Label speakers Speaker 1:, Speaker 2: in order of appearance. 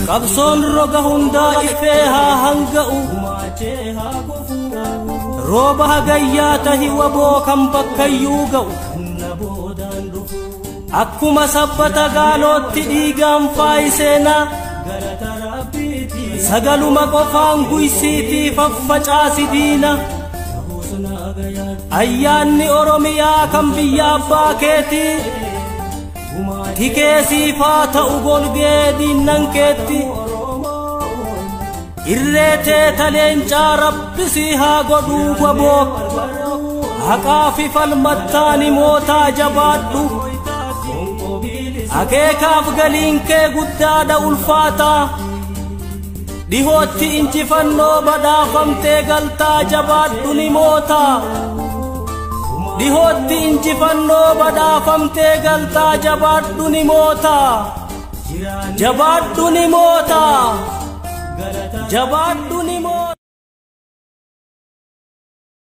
Speaker 1: Qabsoon roga hundaa ifee haa hanga'u. Rooba hagayyaa tahi waboo kan bakkayyuu ga'u. Akkuma sabbata gaalootti dhiigaan faayiseenaa. Sagaluma qofaan guysiitii faffacaasi diina. Ayyaanni Oromiyaa kan biyya abbaa keetii. Tikee siifaa ta'u golgee diinnan keetti. Irree tee taleencaa rabbisii haa godhuu waboo. Haqaa fi falmattaani mootaa jabaadhu. Akeekaaf galiin kee guddaadha ulfaataa. Dhihootti injifannoo badhaafamtee galtaa jabaadhu ni mootaa. Dhihootti injifannoo badhaafamtee galtaa jabaadhu ni mootaa. Jabaadhu ni mootaa. Jabaadhu ni mootaa.